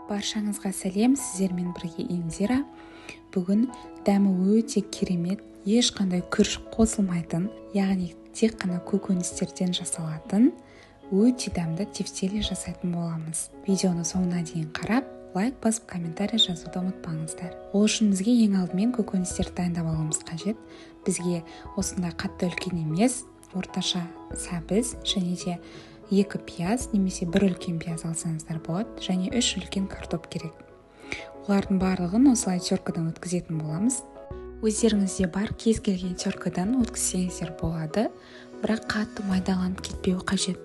Баршаңызға сәлем, сіздермен бірге Индира. Бүгін дәмі өте керемет, ешқандай күріш қосылмайтын, яғни тек қана көкөністерден жасалатын өте дәмді тефтели жасайтын боламыз. Видеоны соңына дейін қарап, лайк басып, комментарий жазуды ұмытпаңыздар. Ол үшін бізге ең алдымен көкөністерді дайындап алуымыз қажет. Бізге осындай қатты үлкен емес, орташа сәбіз және де 2 пияз немесе 1 үлкен пияз алсаңыздар болады, және 3 үлкен картоп керек. Олардың барлығын осылай теркадан өткізетін боламыз. Өздеріңізде бар кез келген теркадан өткізсеңіздер болады, бірақ қатты майдаланып кетпеуі қажет.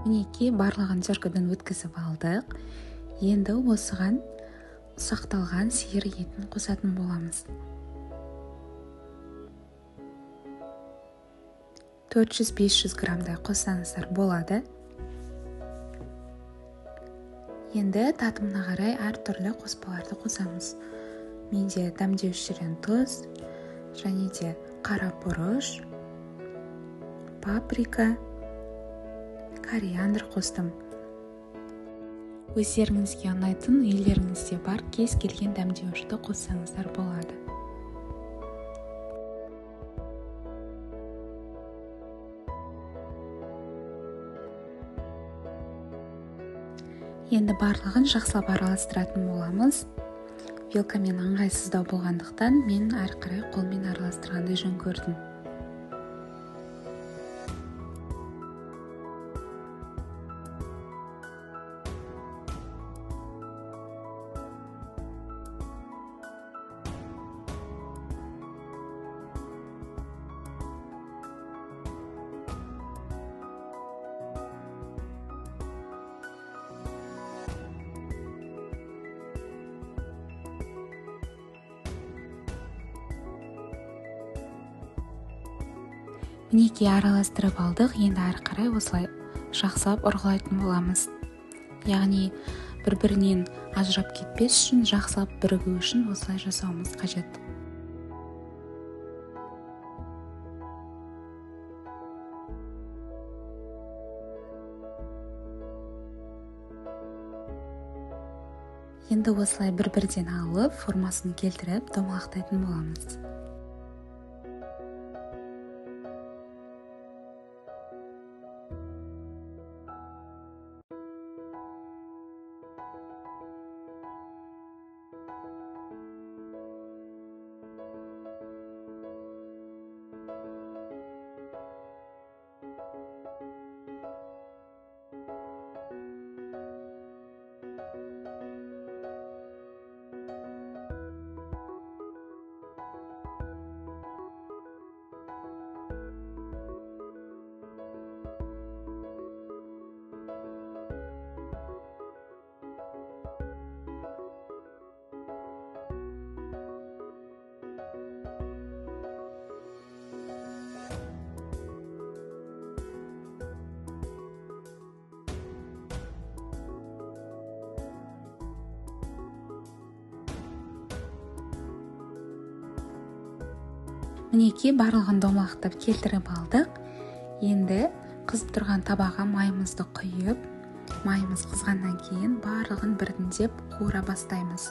Мінекей, барлығын теркадан өткізіп алдық. Енді осыған ұсақталған сиыр етін қосатын боламыз. 400-500 граммдай қоссаңыздар болады. Енді татымына қарай әртүрлі қоспаларды қосамыз. Менде дәмдеушіден тұз, және де қара бұрыш, паприка, кориандр қостым. Өздеріңізге ұнайтын, үйлеріңізде бар кез келген дәмдеуішті қоссаңыздар болады. Енді барлығын жақсылап араластыратын боламыз. Вилкамен ыңғайсыздау болғандықтан мен әрі қарай қолмен араластырғанды жөн көрдім. Мінекей, араластырып алдық. Енді әрі қарай осылай жақсылап ұрғылайтын боламыз. Яғни бір-бірінен ажырап кетпес үшін, жақсылап бірігу үшін осылай жасауымыз қажет. Енді осылай бір-бірден алып, формасын келтіріп, домалақтайтын боламыз. Мінекей, барлығын домалақтап келтіріп алдық. Енді қызып тұрған табаға майымызды құйып, майымыз қызғаннан кейін барлығын біртіндеп қуыра бастаймыз.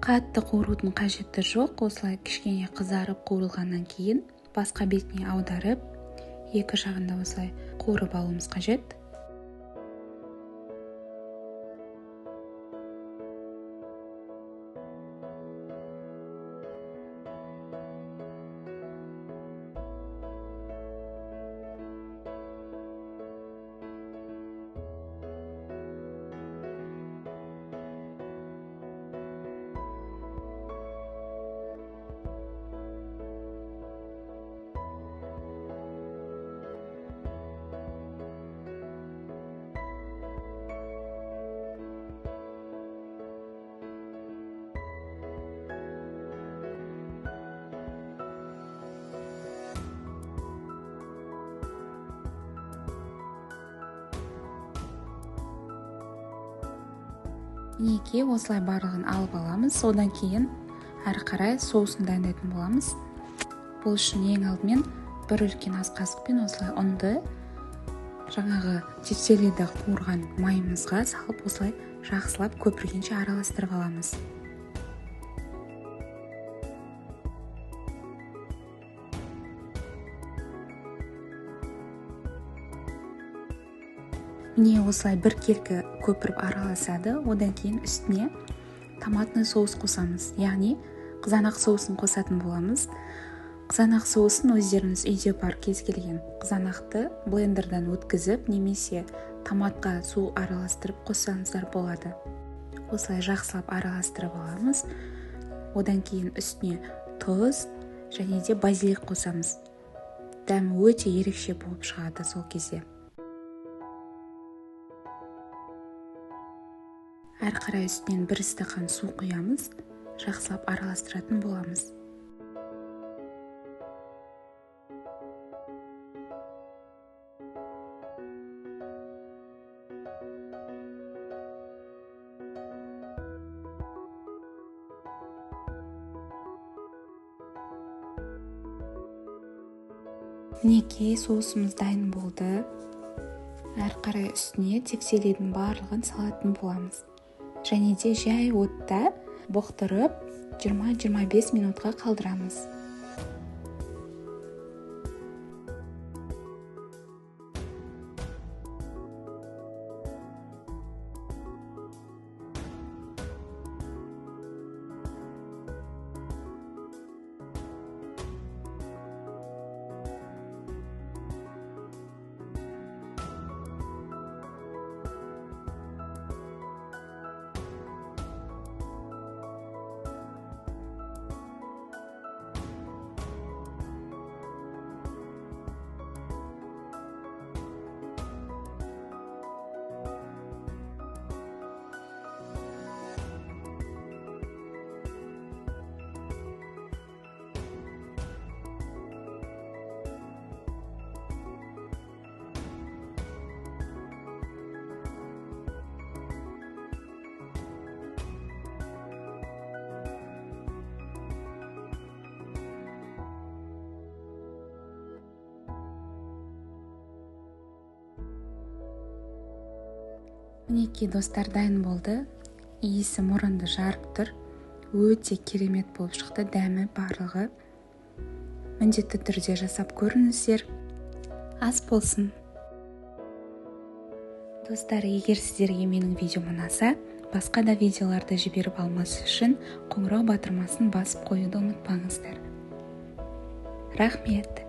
Қатты қуырудың қажеті жоқ, осылай кішкене қызарып қуырылғаннан кейін басқа бетіне аударып, екі жағында осылай қуырып алуымыз қажет. Мінекей, осылай барлығын алып аламыз. Одан кейін әрі қарай соусын дайындайтын боламыз. Бұл үшін ең алдымен бір үлкен ас қасықпен осылай ұнды жаңағы тефтелиді қуырған майымызға салып, осылай жақсылап көпіргенше араластырып аламыз. Міне, осылай біркелкі көпіріп араласады. Одан кейін үстіне томатный соус қосамыз, яғни қызанақ соусын қосатын боламыз. Қызанақ соусын өздеріңіз үйде бар кез келген қызанақты блендерден өткізіп, немесе томатқа су араластырып қоссаңыздар болады. Осылай жақсылап араластырып аламыз. Одан кейін үстіне тұз және де базилик қосамыз. Дәмі өте ерекше болып шығады сол кезде. Әрі қарай үстінен бір стақан су құямыз, жақсылап араластыратын боламыз. Мінекей, соусымыз дайын болды. Әрі қарай үстіне тефтелидің барлығын салатын боламыз. Және де жай отта бұқтырып 20-25 минутқа қалдырамыз. Мінекей, достар, дайын болды. Иісі мұрынды жарып тұр. Өте керемет болып шықты, дәмі барлығы. Міндетті түрде жасап көріңіздер. Ас болсын. Достар, егер сіздерге менің видеом ұнаса, басқа да видеоларды жіберіп алмас үшін қоңырау батырмасын басып қоюды ұмытпаңыздар. Рахмет.